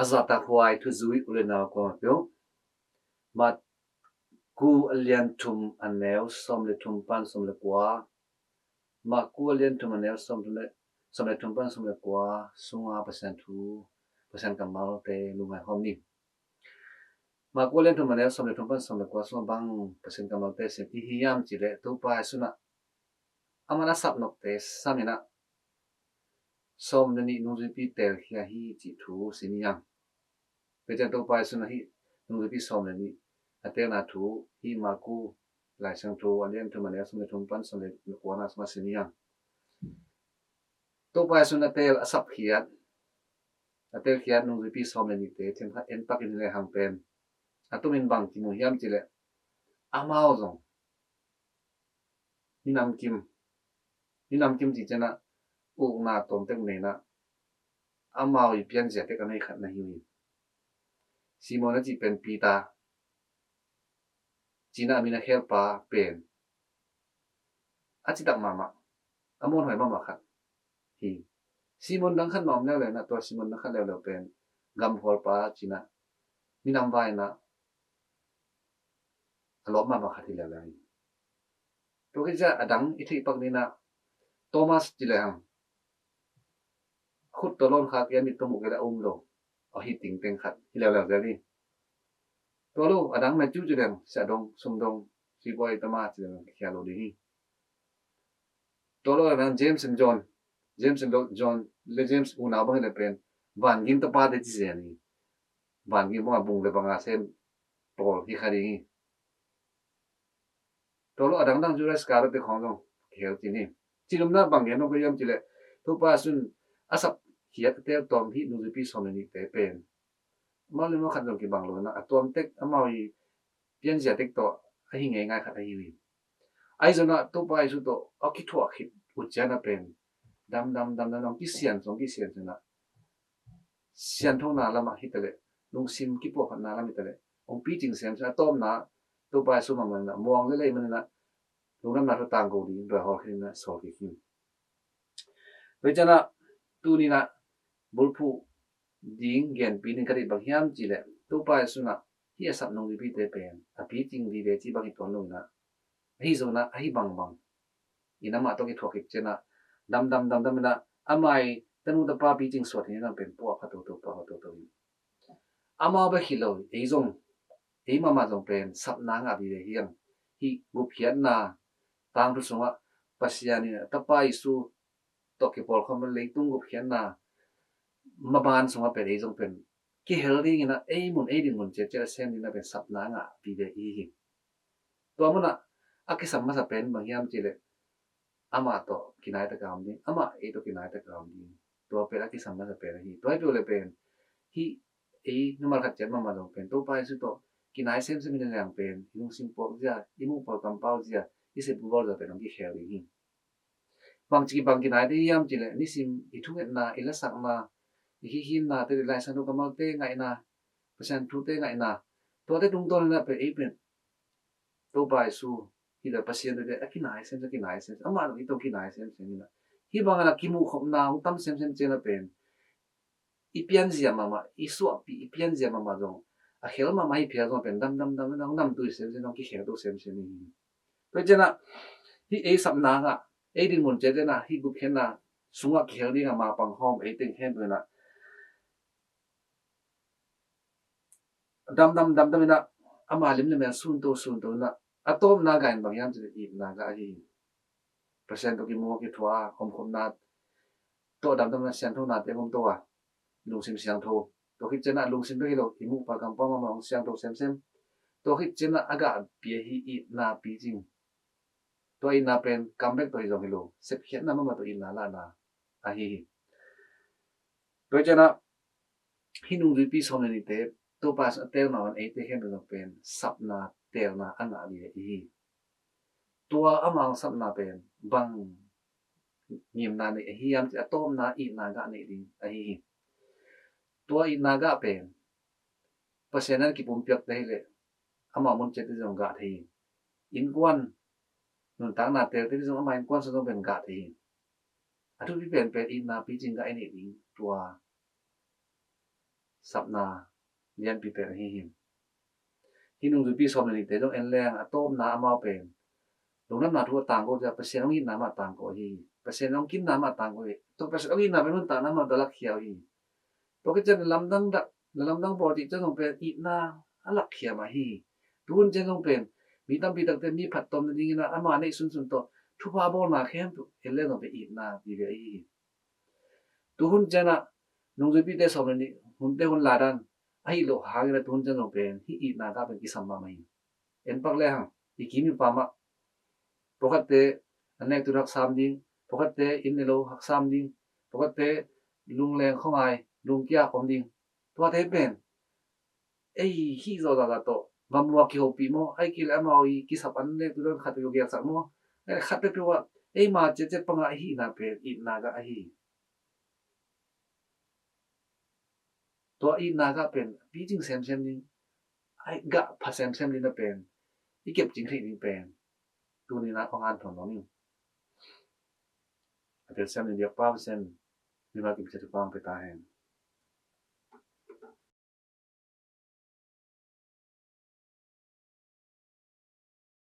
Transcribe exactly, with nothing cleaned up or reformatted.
A zahtakhuai thuzui u le nau kuamah peuh. Marku a lian thum a neu sawm le thum pan sawm le kua. Marku a lian thum a neu sawm le, sawm le thum pan sawm le kua sunga Pasian thu, Pasian kammalte lungngai khawm ni. Marku a lian thum a neu sawm le thum pan sawm le kua sunga bang Pasian kammalte sim i hi hiam cih leh Topa Jesu in ah aman a sap nopte sam in ah sawm le nih nungzuipi telkhia hi cih thu sim i hi hang. Tua ciang Topa Jesu in ah hih nungzuipi sawm le nih a telna thu hih Marku Lai Siangtho a lian thum a neu sawm le thum pan sawm le kuana sungah sim i hi hang. Topa Jesu in a tel a sapkhiat, a telkhiat nungzuipi sawm le nihte themkhat en pak in le hang pen a tumin bang kimu hiam cih leh amau zong minam kim, minam kim cih ciang ah ukna tawmtek nei in ah amau i pianzia tek a nei khat na hi uh hi. Simon a cih pen Peter ci-in ah a min a khelpa pen a citak mahmah, a muanhuai mahmah khat hi. Simon dang khat mah om leuleu in ah tua Simon dang khat leuleu pen gamkhualpa ci-in ah minam vai in ah a lawp mahmah khat hi leuleu hi. Tua khit ciang a dang i theih pak ni in ah Thomas ci le hang, khut tawh lawn khak kei a, mit tawh mu kei leh a um lo, a hi tingteng khat hi leuleu zel hi. Tua lo a dang Matthew ci le hang, siahdong, sumdong, sibawi tama ci le hang kikhia lo ding hi. Tua lo a dang James and John, James and John le James unau bang hi le pen vangin tapate ci zen hi. Vangin bang a bung le bang a sem pawl hi kha ding hi. Tua lo a dangdang Judas Iscariot te khawng zong kihel ci ni. Cinopna bang gen nong ko hiam cih leh Topa Jesu in a sapkhiat a tel tawm hih nungzuipi sawm le nihte pen amau le amau khat zong kibang lo in ah a tuamtek amau i pianzia tek tawh a hi ngeingai khat ahi uh hi. Ahi zongin ah Topa Jesu tawh a kithuah khit uh ciang ah pen damdam damdam hong kisian, hong kisian ciang ah sianthona lamah hi ta leh, lungsim kipuahphatna lam hi ta leh hong picing semsem, a tawpna Topa Jesu mahmah in ah muang lel ahih manin ah lungdamna thu tangko ding in tua hawl khin in ah sawl kik hi. Tua ciang ah tuni in ah bulphuh ding genpi ding ka deih bang hiam cih leh Topa Jesu in ah hih a sap nungzuipite pen a picing vive cih bang hi tuan lo in ah, ahi zongin ah ahi bangbang in amah tawh kithuah khit ciang ah damdam damdam in ah ama i tanu tapa picing suah theihna pen puahpha toto, puahpha toto hi. Amau bek hi lo, ei zong, ei mahmah zong pen sapna ngah vive hi hang. Hih gupkhiatna tangthu sungah Pasian in a Tapa Jesu tawh kipawlkhawm leitung gupkhiatna maban sungah pen ei zong pen kihel dingin ah ei mun ei dinmun ciatciat a sem dingin ah pen sapna ngah vive i hi hi. Tua munah a kisam masa pen bang hiam cih leh amah tawh kinai taka om ding, amah ei tawh kinai taka om ding. Tua pen a kisam masa pen ahi. Tua hi peuh leh pen hih ei number khat ciat mahmah zong pen Topa Jesu tawh kinai semsem hi leng pen i lungsim puak zia, i muh pau kampau zia, i sep gugol zia pen hong kikhel ding hi. Bangci bang kinai ding hiam cih leh nisim i thungetna, i lasakna, i kikhinna te, Lai Siangtho kammalte ngaihna, Pasian thute ngaihna, tuate tungtawn in ah pen ei pen Topa Jesu hi leh Pasian tawh a kinai semsem, kinai semsem, amah zong i tawh kinai semsem hi in ah. Hih bangin ah kimuhkhopna hong tam semsem ciang ah pen i pianzia mahmah, i suahpih, i pianzia mahmah zong a khel mahmah hi phial zong pen damdam dam in ah hong namtui semsem, hong kikhelto semsem hi hi. Tua ciang ah hih ei sapna ngah, ei dinmun ciat ciang ah hih gupkhiatna sungah kihel ding a mapang khawm ei teng khempeuh in ah damdam damdam in ah ama lim le mel sunto sunto in ah a tawpna gah in bang hiam cih leh itna gah ahi hi. Pasian tawh kimuh a kithuah a omkhopna tawh damdam in ah sianthona teng om to a, lungsim siangtho. Tua khit ciang ah lungsim bek hi lo, i muh pau kampau mahmah hong siangtho semsem. Tua khit ciang ah a gahpi ahi itna picing. Tua itna pen kam bek tawh hi zong hi lo, sepkhiatna mahmah tawh itna lahna ahi hi. Tua ciang ah hih nungzuipi sawm le nihte Topa Jesu a teel mah bangin eite khempeuh zong pen sapna teelna a ngah ding ahi hi. Tua amau sapna pen bang ngimna nei ahi hiam cih leh a tawpna itna gah neih ding ahi hi. Tua itna gah pen Pasian in kipumpiak ta hi leh amau mun ciat teh zong gah thei hi. Innkuan nuntakna teel teh zong ama innkuan sung zong pen gah thei hi. A thupi penpen itna picing gah i neih ding, tua sapna lianpi pen ahi hi. Hih nungzuipi sawm le nihte zong en leng a tawpna amau pen lungdamna thu a tangko ciang Pasian hong itna mah tangko ahi hi. Pasian hong kinna mah tangko hi. Tua Pasian hong itna pen nuntakna mah tawh a lakkhia uh hi. Tua khit ciang lamdang dak, lamdang bawl cih ciang zong pen itna a lakkhia mah hi. Tuhun ciang zong pen mi tampi takte mi phattuam nadingin ah ama neih sunsun tawh thupha bawlna khempeuh en leng zong pen itna pi ve ahi hi. Tuhun ciangah nungzuipite sawm le nih hunte hun laidan ahi loh hangin ah tuhun ciang zong pen hih itna gah pen kisam mahmah hi. En pak le hang, i kim i pam ah pawlkhatte an nek tun haksam ding, pawlkhatte inn le lo haksam ding, pawlkhatte lungleng khuangai lungkia om ding. Tuate pen ei hih zawh zahzah tawh va muak kihopih maw, ahih kei leh amau i kisap an nek tun khat peuh gelsak maw, khat peuh ah eima ciatciat panga i hihna pen itna gah ahi hi. Tua itna gah pen picing semsem ding, ai gah pha semsem ding na pen i kepcing theih ding pen tuni-in ah hong hanthawn nuam ing. A telsiam ding biakpa Pasian in mimal kim ciat thupha hong pia ta hen.